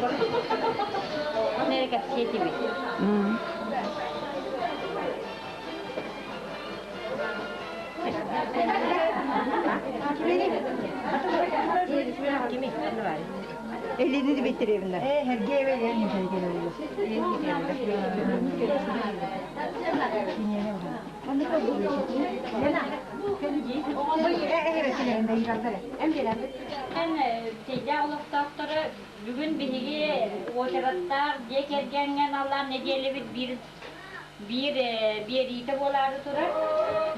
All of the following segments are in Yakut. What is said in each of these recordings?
Оны эрэ кэпсиэ этибит. Елена Дмитриевна. Сейдээх олохтоохторо бүгүн биһиги уочараттаах дьиэ кэргэҥҥэ аналлаах нэдиэлэбит биир биир биэриитэ буолаары турар.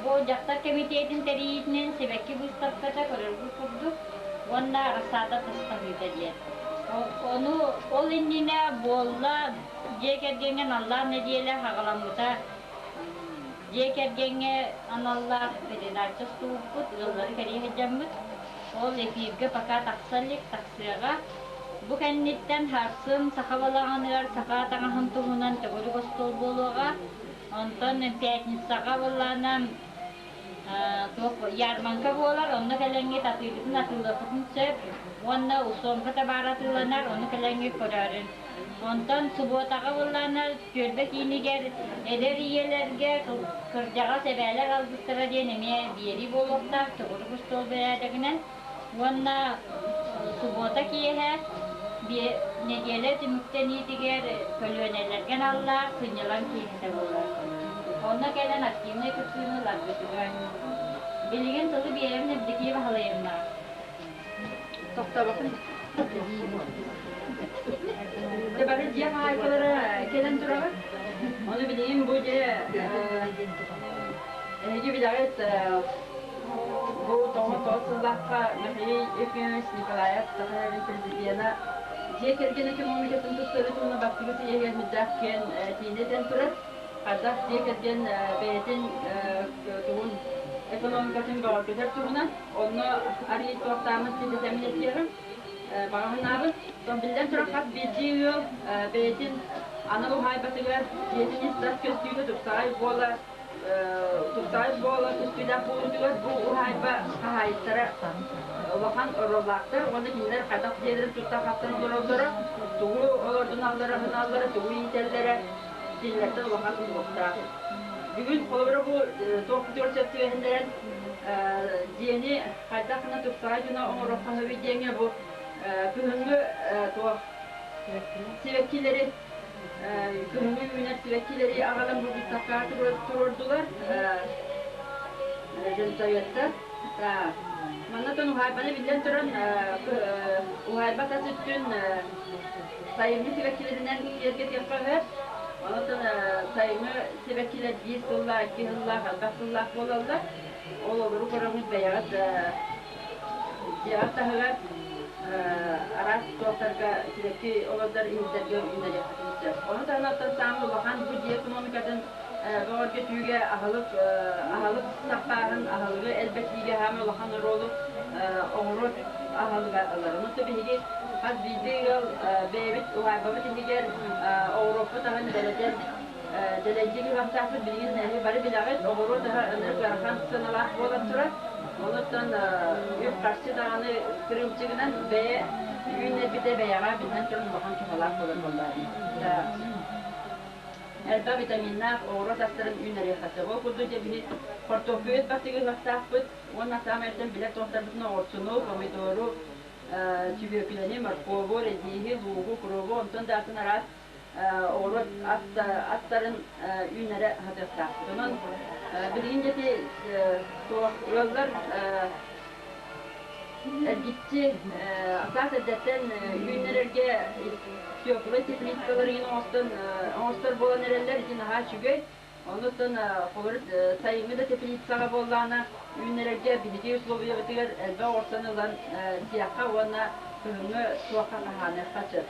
Бу дьахтар кэмитиэтин тэрийиитинэн сибэкки быыстапката көрөргүт курдук уонна рассада тастаһыыта диэн. Ону ол иннинэ буолла дьиэ кэргэҥҥэ аналлаах нэдиэлэ саҕаламмыта. Дьиэ кэргэҥҥэ аналлаах передача устубуппут, ыаллары кэрийэ сылдьаммыт. Ол эфиргэ пока тахса илик, тахсыаҕа. Бу кэнниттэн сарсын саха балаҕаныгар саха таҥаһын туһунан төгүрүк остуол буолуоҕа. Онтон пятницаҕа буоллаҕына туох ярмарка буолар, онно кэлэҥҥит атыыгытын атыылыаххытын сөп уонна усуомка табаара атыыланар, ону кэлэҥҥит көрөөрүн. Онтон субуотаҕа буоллаҕына түөлбэ киинигэр эдэр ийэлэргэ кырдьаҕас эбээлэр алгыстара диэн эмиэ биэрии буолуохтаах төгүрүк остуол бэрээдэгинэн уонна субуота киэһэ нэдиэлэ түмүктэниитигэр көлүөнэлэргэ аналлаах сынньалаҥ киэһэтэ буолар. Онно кэлэн активнай кыттыыны ыларгытыгар. Билигин тылы биэрэбин Евдокия Баһылаевна. Тохтобокун. Дьэ бары дьиэ хаһаайкалара кэлэн тураҕыт. Ону билигин бу дьэ эһиги билэҕит бу тоҕо тоҕо сыллаахха Михаил Ефимович Николаев Саха сирин президена дьиэ кэргэн экономикатын тупсарыы туһунан бастакы сийиэһигэр муддаах киэн этиини этэн турар. Хайдах дьиэ кэргэн бэйэтин туһун экономикатын бөҕөргөтөр туһунан онно арыый туохтааммыт ситэтэммин этиэҕим. Баҕаһынаабыт. Биллэн турар, хас биирдии ыал бэйэтин анал уһаайбатыгар дьиэтин ис-тас көстүүтэ тупсаҕай буола тупсаҕай буола көстүүлээх буолуутугар бу уһаайба хаһаайыттара улахан оруоллаахтар уонна кинилэр хайдах дьиэлэрин тутта-хаптан олороллоро, тугу олордуналлара, аһыналлара, тугу иитэллэрэ кинилэртэн улахан тутулуктаах. Бүгүн холобура бу туохпутугар сөп түбэһиннэрэн дьиэни хайдах гына тупсаҕай гына оҥоруохха сөбүй диэҥҥэ бу кыһыҥҥы туох сибэккилэри кыһыҥҥы үүнэр сибэккилэри аҕалан бу быыстапкаҕа туруордулар женсоветтар. Манна уһаайбаны биллэн туран уһаайба тас өттүн сайыҥҥы сибэккилэринэн киэргэтиэххэ сөп. Онон сайыҥҥы сибэккилэр биир сыллаах, икки сыллаах, элбэх сыллаах буолаллар. Ол олору көрөҥүт бэйэҕит дьиэҕит таһыгар араас туохтарга сибэкки олордор иһиттэргэ үүннэриэххитин сөп. Ону таһынан саамай улахан бу дьиэ экономикатын бөҕөргөтүүгэ аһылык аһылык саппааһын аһылыгы элбэтиигэ саамай улахан оруолу оҕуруот аһылыга ылар. Онон биһиги хас биирдии ыал бэйэбит уһаайбабыт иһигэр оҕуруоппут аһын дэлэтэн дэлэйдик ыһыахтаахпыт билигин эһи бары билэҕит оҕуруот аһа ынырык ыарахан сыаналаах буолан турар. Онуттан үп-харчы даҕаны кырыымчыгынан бэйэ үүннэрбитэ бэйэҕэ биллэн туран улахан туһалаах буолар буоллаҕа. Элбэх витаминнаах оҕуруот астарын үүннэриэххэ сөп. Ол курдук дьэ биһи хортуоппуйут бастакы ыһыахтаахпыт уонна саамай эрдэн билэр туохтарбытын оҕурсуну, помидору, сүбүөкүлэни, моркуобу, редиһи, луугу, куруобу, онтон да атын араас оҕуруот астарын үүннэрэ сатыахтаахпыт. Онон билигин дьэ туох ыаллар эргиччи саас эрдэттэн үүннэрэргэ теплай теплицаларын оҥостон оҥостор буолан эрэллэр ити наһаа үчүгэй. Онуттан холобур сайыҥҥы да теплицаҕа буоллаҕына үүннэрэргэ биһиги условиябытыгар элбэх оҕурсан ылан сиэххэ уонна кыһыҥҥы суохха хаһааныахха сөп.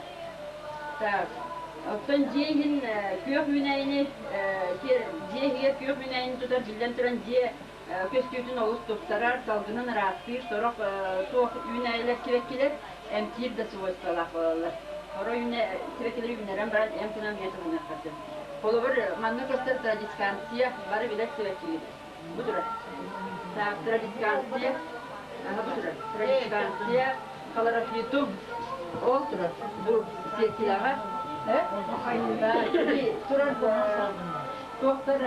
Так, оттон дьиэ иһин күөх үүнээйини дьиэ иһигэр күөх үүнээйини тутар биллэн туран дьиэ көстүүтүн олус тупсарар, салгынын ыраастыыр, сорох туох үүнээйилэр сибэккилэр эмтиир да свойстволаах буолаллар. Сорох сибэккилэри үүннэрэн баран эмп гынан эмиэ туһаныахха сөп. Холобур, манна көстөр традисканция бары билэр сибэккигит. Бу турар. Так, традисканция, бу турар. Традисканция, хлорофитум. Ол турар бу сиэркилэҕэ турар туохтар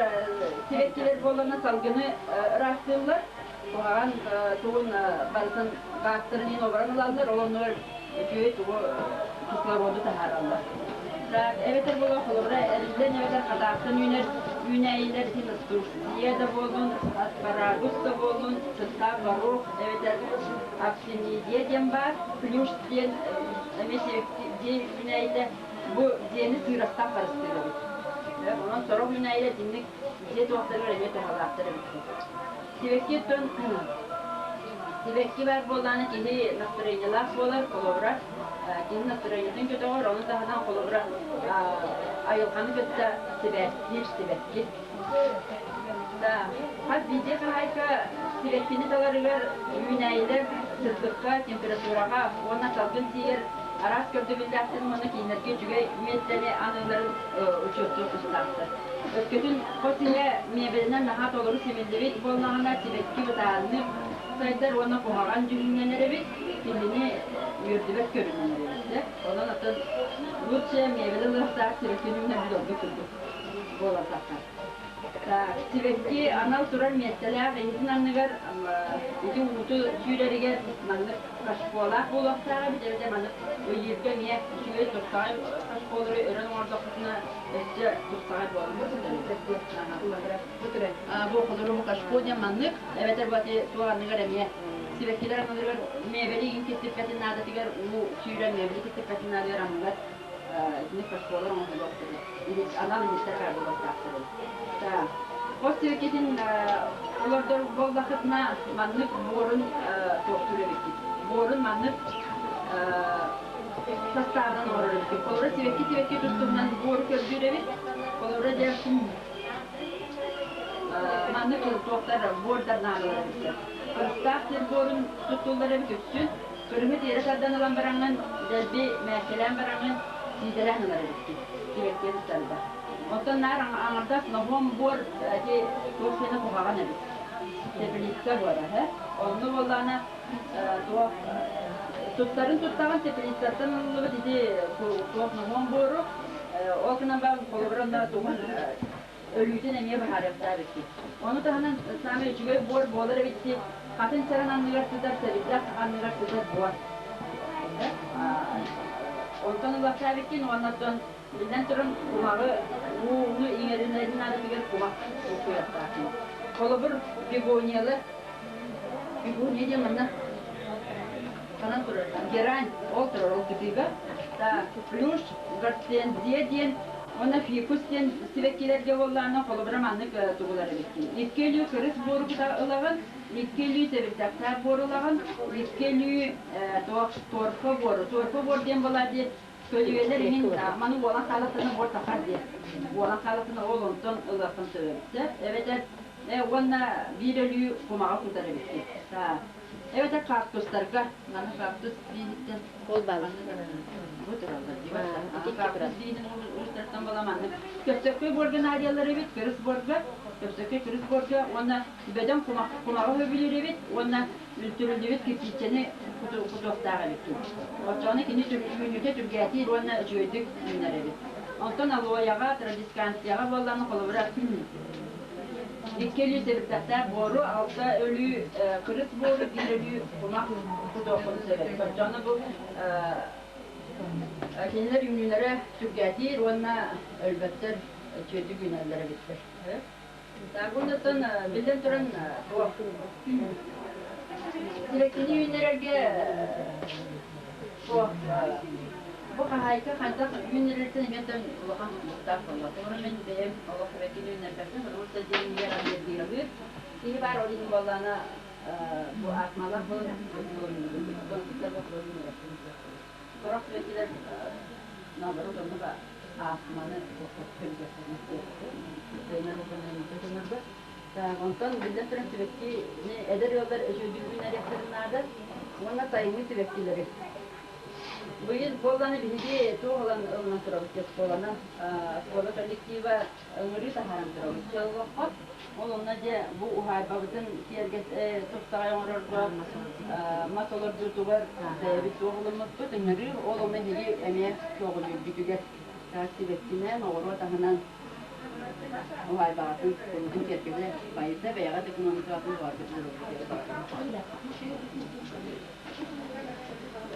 сибэккилэр буоллаҕына салгыны ыраастыыллар, куһаҕан тугун барытын гаастарын иһин оборон ылаллар, ол оннугар үчүгэй тугу кислороду таһаараллар. Так, эбэтэр буолуо холобура эриллэн эбэтэр хатаахтан үүнэр үүнээйилэр ити настурция да буоллун, аспарагус да буоллун, сыттаах горох эбэтэр актинидия диэн баар, плюш диэн эмиэ дьиэ үүнээйитэ бу дьиэни сыырастан харыстыыр эбит. Онон сорох үүнээйилэр итинник дьиэ туохтарыгар эмиэ туһалаахтар эбит. Сибэкки оттон сибэкки баар буоллаҕына киһи настроениелаах буолар, холобура, киһи настроениетын көтөҕөр, ону таһынан холобура айылҕаны кытта сибээстиир сибэкки. Да, хас биирдии хаһаайка сибэккини таларыгар үүнээйилэр сырдыкка, температураҕа уонна салгын сиигэр араас көрдөбүллээхтэрин уонна кинилэргэ үчүгэй миэстэни аныылларын учуоттуох тустаахтар. Өскөтүн хос иһэ миэбэлинэн наһаа толору симиллибит буоллаҕына, сибэкки бытааннык сайдар уонна куһаҕан дьүһүннэнэр эбит, киһини үөрдүбэт көрүҥнэнэр эбит. Онон оттон лучше миэбэли ылыахтаах сибэккини үүнэрбит ордук курдук буолан тахсар. Сибэкки анал турар миэстэлээх иһитин анныгар ити ууту сүүрэригэр маннык кашполаах буолуохтаах эбит эбэтэр маннык ыйыырга эмиэ үчүгэй тупсаҕай кашполары өрөн оҥордохпутуна өссө тупсаҕай буолан бу холору бу кашпо диэн маннык эбэтэр бу туох анныгар эмиэ сибэккилэр анныларыгар миэбэли иҥ киттиппэтин наадатыгар уу сүүрэн миэбэли киттиппэтин наадыгар анныгар итинник кашполар оҥоһуллуохтара анал иһиттэр баар буолуохтаахтар. Хос сибэккитин олордор буоллаххытына маннык буорун туохтуур эбиккит. Буорун маннык састаабынан оҥорор эбиккит. Холобура сибэкки сибэкки тустуһунан буору көрдүүр эбит. Холобура дьэ маннык туохтар буордар наадалар эбиттэр. Кырыстаах сир буорун туттуллар эбит үксүн. Кырыһы тиэрэ тардан ылан бараҥҥын, дэлби мээккэлээн бараҥҥын сиидэлээн ылар эбиккин. Сибэкки туттарда. Оттон наар аҥардас ноһуом буор ити туох сиэнэ куһаҕан эбит. Теплица буора, һэ? Онно буоллаҕына туох туттарын туттаҕын теплицаттан ылыллыбыт ити туох ноһуом буору ол гынан баран холобура онно тугун өлүүтүн эмиэ быһаарыахтаах эбиккит. Ону таһынан саамай үчүгэй буор буолар эбит ити хатын чаран анныгар сытар, сэбирдэх анныгар сытар буор. Онтон ылыахтаах эбиккин уонна оттон биллэн туран кумаҕы ууну иҥэринэрин наадатыгар кумах буккуйуохтаахпын. Холобур, бегониялар, бегония диэн манна ханан турар? Герань, ол турар, ол кытыыга. Так, плюш, гортензия диэн уонна фикус диэн сибэккилэргэ буоллаҕына, холобура маннык тугулар эбиккин. Икки өлүү кырыс буору ылаҕын, икки өлүү сэбирдэхтээх буору ылаҕын, икки өлүү туох торфа буору. Торфа буор диэн буолаа дии Көлүөлэр иһин маны уолан хаалахтарына буор тахар диэн. Уолан хаалахтарына ол онтон ылыаххын сөп эбит. Эбэтэр уонна биир өлүү кумаҕа кутар эбиккин. Эбэтэр кактустарга, маны кактус бииһиттэн Ол баалар. Бу тураллар дии Кактус бииһин уустарыттан буола маннык. Көпсөккөй буорга наадыйаллар эбит, кырыс буорга, көпсөккөй кырыс буорга уонна бөдөҥ кумаҕы сөбүлүүр эбит уонна Үлтүрүллүбүт кирпииччэни кутуохтаах эбиккин. Оччоҕуна кини үүнүүтэ түргээтиир уонна үчүгэйдик үүнэр эбит. Онтон алоэҕа, традисканцияҕа буоллаҕына, холобура, икки өлүү сэбирдэхтээх буору, алта өлүү кырыс буору, биир өлүү кумах кутуоххун сөп эбит. Оччоҕуна бу кинилэр үүнүүлэрэ түргээтиир уонна өлбөттөр, үчүгэйдик үүнэллэр эбиттэр. Уоннаттан биллэн туран сибэккини үүннэрэргэ бу хаһаайка хайдах үүннэрэртэн эмиэ улахан тутулуктаах буолла. Тоҕо мин бэйэм олох сибэккини үүннэрбэппин, потому что дьиэм аллергиялыыр киһи баар, ол иһин буоллаҕына бу астмалаах буолан сорох сибэккилэр наоборот оннук астманы Онтон биллэн туран сибэккини эдэр ыаллар үчүгэйдик үүннэриэхтэрин наада уонна сайыҥҥы сибэккилэри. Быйыл буоллаҕына биһиги туох ылан ылынан турабыт оскуоланы оскуола коллектива ыҥырыы таһааран турабыт. Чолбоххо. Ол онно дьэ бу уһаайбабытын киэргэт тупсаҕай оҥорорго мас олордуутугар бэйэбит туох ылыммыппыт ыҥырыы, ол онно эһиги эмиэ көҕүлүүргүтүгэр сибэккинэн, оҕуруот аһынан уһаайбаҕытын куруутун киэргэтэ байыта бэйэҕит экономикаҕытын бөҕөргөтө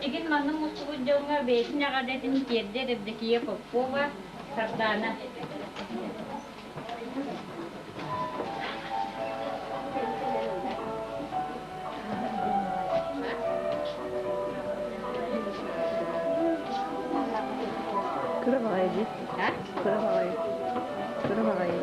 Билигин манна мустубут дьоҥҥо бэйэтин эҕэрдэтин тиэрдэр Евдокия Попова, Сардаана. Кыра баҕайы дии. Кыра баҕайы. Кыра баҕайы.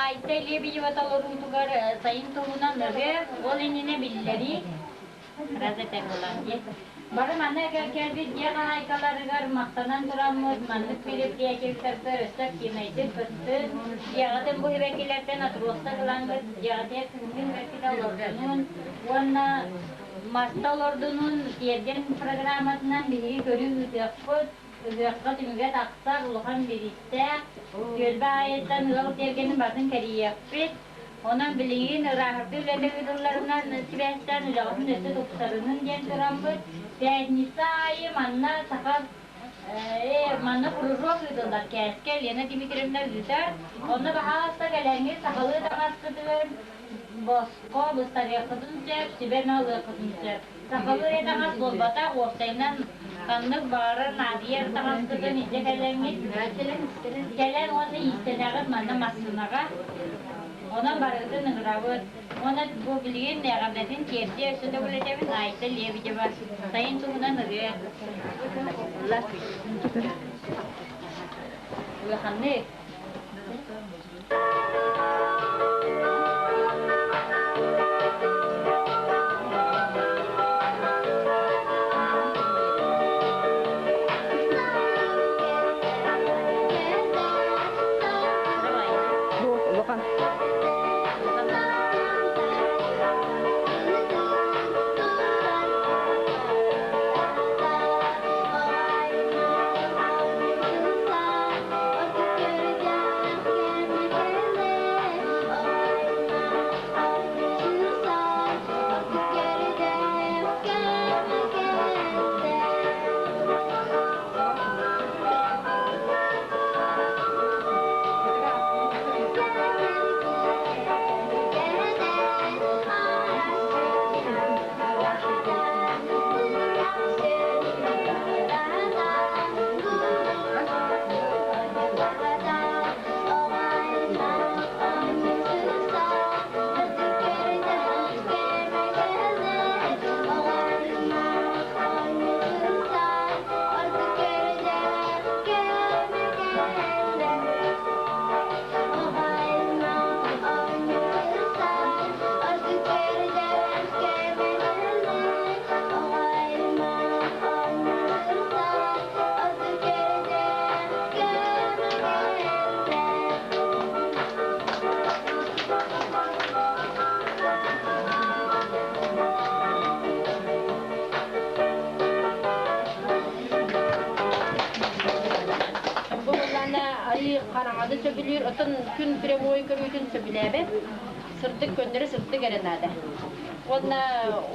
Айта Лебедева толоруутугар сайын туһунан ырыа, ол иннинэ биллэрии Раза буолан дии. Бары манна кэлбит дьиэ хаһаайкаларыгар махтанан тураммыт, маннык мероприятиеларга өссө активнайдык кыттын, дьиэҕитин бу сибэккилэртэн отросток ылаҥҥыт, дьиэҕитигэр күһүҥҥү сибэккитэ олордунун уонна маста олордунун тиэргэн программатынан биһиги көрүү ыытыахпыт. Ыһыахха түмүгэ тахсар улахан бириистээх, түөлбэ аайыттан ыал тиэргэнин барытын кэрийиэхпит. Онон билигин ырааһырдыы үлэтэ ыытылларынан сибээстээн үлэҕитин өссө тупсарынын диэн тураммыт, пятница аайы манна саха манна кружок ыытыллар Кээскэ Лена Дмитриевна ыытар. Онно баһаалыста кэлэҥҥит сахалыы таҥаскытын босхо быстарыаххытын сөп, сүбэ-ама ылыаххытын сөп. Сахалыы эрэ таҥас буолбатах, уопсайынан ханнык баҕарар наадыйар таҥаскытын илдьэ кэлэҥҥит, кэлэн уонна иистэнэҕит манна массыынаҕа. Онон барыгытын ыҥырабыт. Уонна бу билигин эҕэрдэтин тиэрдиэ өссө төгүл этэбин Айта Лебедева сайын туһунан ырыа. Улаханнык. Улахан. Бу буоллаҕына арыы хараҥаны сөбүлүүр, оттон күн прямой көрүүтүн сөбүлээбэт. Сырдык көннөрү сырдык эрэ наада. Уонна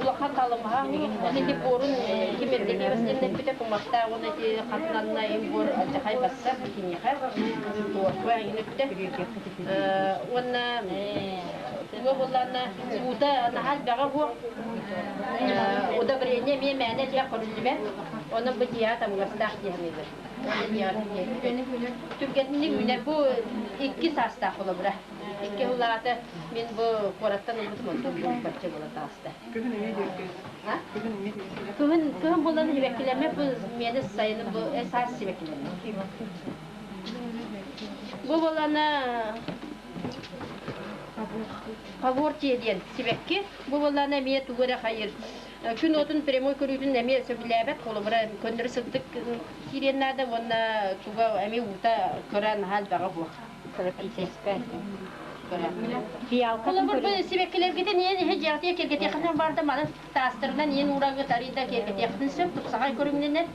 улахан талымаһа уонна ити буорун ким эрдэтии Васильевна эппитэ кумахтаах уонна ити хатынанна им буор алдьахай бассар киниэхэ туорпа эҥин өттө. Уонна туга буоллаҕына уута наһаа элбэҕэ уһуох удобрение эмиэ мээнэ элбэх көрүллүбэт. Онон бу дьиэҕэ табыгастаах дии саныыбын. Түргэнник үүнэр. Бу икки саастаах холобура. Икки сыллааҕыта мин бу куораттан ылбытым онтон бу бачча буола таҕыста. Күһүн эмиэ диэки. Күһүн эмиэ диэки. Кыһын кыһын буолан сибэккилэммэт бу миэнэ сайыны бу саас сибэккилэммэт. Бу буолана Павортия диэн сибэкки. Бу буоллаҕына эмиэ тугу эрэ хайыр. Күн уотун прямой көрүүтүн эмиэ сөбүлээбэт. Холобура, көннөрү сырдык киириэн наада уонна туга эмиэ уута кыра наһаа элбэҕэ суох. Холобур, бу сибэккилэргитин иэн иһэ дьиэҕитигэр киэргэтиэххитин баарда маны таастарынан иэн уураргыт арыйда киэргэтиэххитин сөп тупсаҕай көрүҥнэнэр.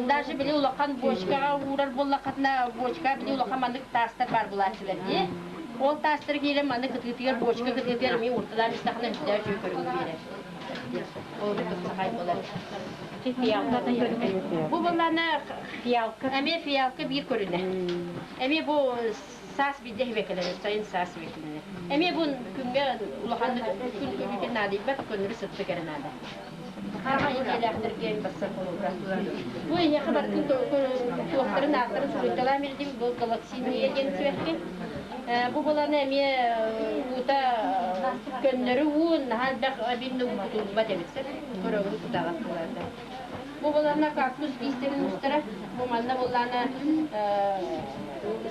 Даже били улахан бочкаҕа уурар буоллаххытына, бочка били улахан маннык таастар баар булааччылар дии. Ол таастары киирэн маннык кытыытыгар бочка кытыытыгар эмиэ уурталаан истэххинэ үстээх үчүгэй көрүҥ биэрэр. Ол тупсаҕай буолар. Бу буоллаҕына Фиалка. Эмиэ фиалка биир көрүнэ. Эмиэ бу саас биирдэ сибэккилэнэр, сайын саас сибэккилэнэр. Эмиэ бу күҥҥэ улаханнык күн көрүүтүн наадыйбат, көннөрү сырдык эрэ наада. Хараҕа идиэлээхтэргэ бассар холобура. Бу эһиэхэ барытын туохтарын ааттарын суруйталаан билдим. Бу галаксиния диэн сибэкки. Бу буланы эмиэ уута көннөрү уу наһаа элбэх эбинни уу кутуллубат эбит. Көрөҕүн кутаҕын буларда. Бу буланна кактус биистэрин устара. Бу манна буллаана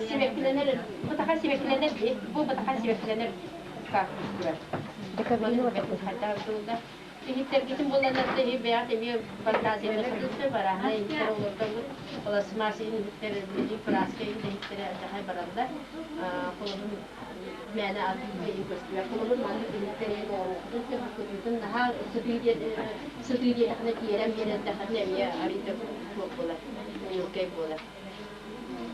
сибэкки сибэккилэнэр, бытахан сибэккилэнэр дии. Бу бытахан сибэккилэнэр кактус турар. Иһиттэргитин буланарда иһи бэйэҕит эмиэ фантазияны сөп арааһа иһиттэр олордоҥҥут пластмасс иһиттэр билигин краска иһиттэрэ алдьархай бараллар. Холобур мээнэ атыыга иһин көстүбэт. Холобур маннык иһиттэр иһин оҥоруоххутун сөп кытыытын наһаа сытыы диэн сытыы диэтэххинэ тиэрэн биэрэрдэххинэ эмиэ арыйда суох буолар, ньүөлкэй буолар.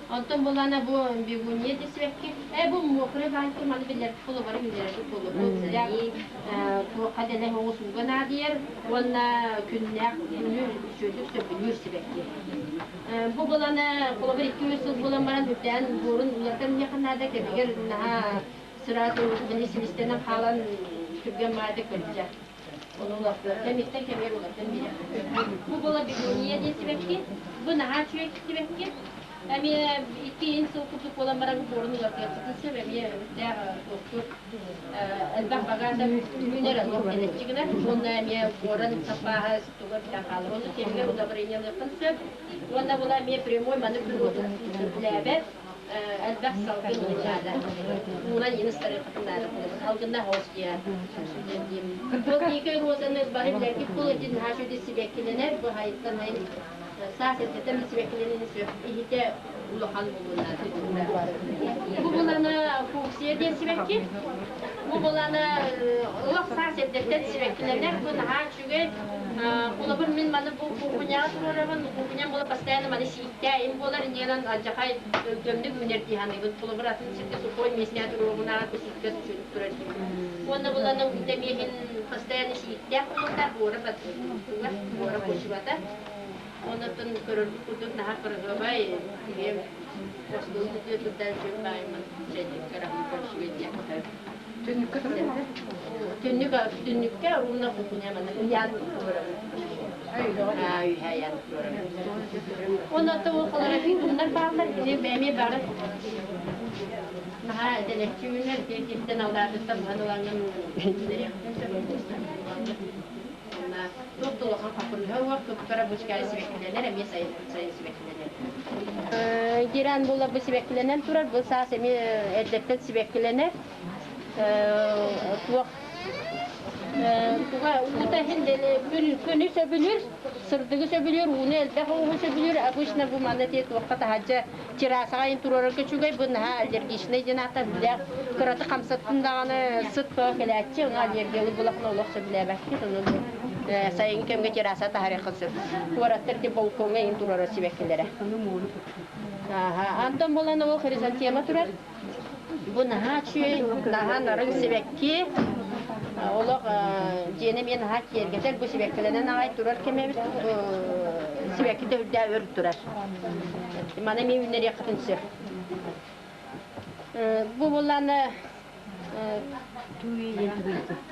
Онтон булана бу бегония дисвекки. Э бу мокрый баанки маны билэр холобары билэрбит буолуо. Бу туохха дэлэ оҕус ууга наадыйар уонна күннээх күнү үчүгэйдик сөбүлүүр сибэкки. Бу булана холобур 2-3 сыл буолан баран үрдээн буорун уларытан иһиэххэ наада кэмигэр наһаа сразу силистэнэн хаалан түргэн маайда кырдьар. Ону уларытар кэмиттэн кэмигэр уларытан биэриэххэ. Бу була бегония диэн сибэкки. Бу наһаа үчүгэй сибэкки. Эмиэ 2 сыл курдук буолан баран буорун уларытыаххытын сөп. Эмиэ үрдээх туохтуур элбэх багаата үүнэр олох кэлэччи гынар. Уонна эмиэ буоран саппааһа туга бүтэн хаалар. Ону кэмигэр удобрениелыаххын сөп. Уонна була эмиэ прямой маны күн уотун сөбүлээбэт. Элбэх салгын наада. Уунан иныстарыаххытын наада. Салгынна хоос диэн. Бұл дикий розаны бары билэргит бұл ити наһаа үчүгэй сибэккилэнэр. Бу хайыттан хайын саас эрдэтэн сибэккилэнэн сөп иһитэ улахан буолуон наада. Бу булана фуксия диэн сибэкки. Бу булана олох саас эрдэттэн сибэккилэнэр. Бу наһаа үчүгэй. Холобур мин маны бу кухняҕа туруорабын. Кухням була постоянно маны сииктээн буолар. Иннинэн алдьархай өлгөмнүк үүнэр дии саныыбын. Холобур атын сиргэ сухой миэстэ туруорумунаҕар бу сииккэ түчүрүк турар дии. Уонна булана уута миэһин постоянно сииктээх буолуохтаах, буора буора почвата. Оннуттан көрөрбүт курдук наһаа кырыһыабай, киһи остуол күтүө турдан сүр баайыммын чэйдиккэ рахмыкка үчүгэй диэххэ. Түннүккэ турар. Түннүк түннүккэ уонна кухня манна ыйаан туруорабын. Үһэ ыйаан туруорабын. Онно хлорофитумнар бааллар, кини эмиэ бары наһаа дэлэччи үүнэр, киһиттэн алдаатыттан быһан ылаҥҥын үүннэриэххин сөп. Онно туох да улахан хаппырыыһа уох, кып-кыра бучкаайы сибэккилэнэр, эмиэ сайын сайын сибэккилэнэр. Герань буолар бу сибэккилэнэн турар, бу саас эмиэ эрдэттэн сибэккилэнэр. Туох туга уута иһин күнү сөбүлүүр, сырдыгы сөбүлүүр, ууну элбэх ууну сөбүлүүр. Обычно бу манна ти туохха таһаджа террасаҕа иһин туруорарга үчүгэй, бу наһаа аллергичный диэн ааттаах билэх кыраты хамсаттын даҕаны сыт тоҕо кэлээччи, ону аллергиялык булахына олох сөбүлээбэккит, ону сайыҥҥы кэмҥэ терраса таһарыахха сөп. Куораттар ти балкоҥҥа иһин туруорар сибэккилэрэ. Антон буолан ол хризантема турар. Бу наһаа үчүгэй, наһаа нарын сибэкки. Олох дьиэни эмиэ наһаа киэргэтэр. Бу сибэккилэнэн аҕай турар кэмэбит. Сибэкки да үрдээ өр турар. Маны эмиэ үүннэриэххитин сөп. Бу буланы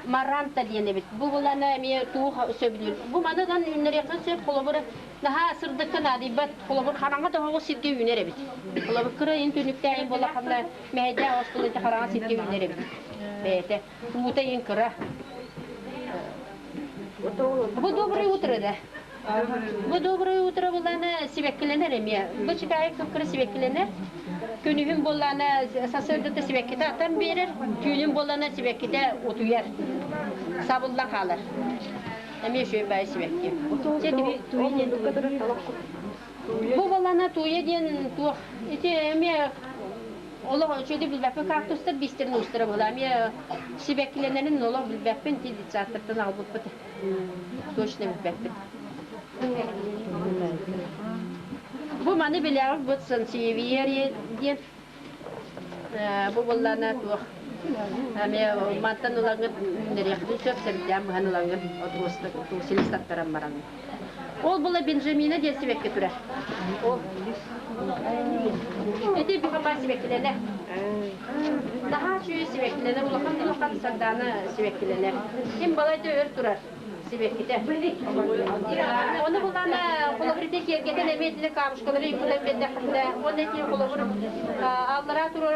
маранта диэн эбит. Бу буланы эмиэ туу сөбүлүүр. Бу маныдан үүннэриэххин сөп. Холобур, наһаа сырдыкка наадыйбат. Холобур, хараҥа тоһоҕо сиргэ үүнэр эбит. Холобур, кыра ин түнүктээйин буолаххына мэһэйдээх оҕус хараҥа сиргэ үүнэр эбит. Бэйэтэ уута ин кыра. Бу доброе утро да. Бу доброе утро булана сибэккилэнэр эмиэ. Бу чикаайык кыра сибэккилэнэр. Күнүһүн буоллаана сарсыардата сибэккитэ атан биэрэр, түүнүн буоллаана сибэккитэ утуйар. Сабыллан хаалар. Эмиэ үчүгэй баай сибэкки. Бу буоллаана туя диэн туох ити эмиэ олох үчүгэйдик билбэппин кактустар биистэрин уустара буолар. Эмиэ сибэккилэнэрин олох билбэппин ити детсадтартан аҕалбыппыт. Точно билбэппин. Бу маны билэҕит бу сансевьер диэн бу буоллаана туох эмиэ мантан ылаҥҥыт үүннэриэххитин сөп сэмдээн быһан ылаҥҥыт отросток силис таттаран баран. Ол була Бенджамина диэн сибэкки турар. Ол ити бихапа сибэккилэнэр. Наһаа үчүгэй сибэккилэнэр, улахан улахан сардаана сибэккилэнэр. Ким балайда өр турар сибэккитэ. Ону булаана холобур ити киэргэтэн эмиэ итини камушкалары юкутан биэрдэххинэ, уонна ити холобур аллараа турар.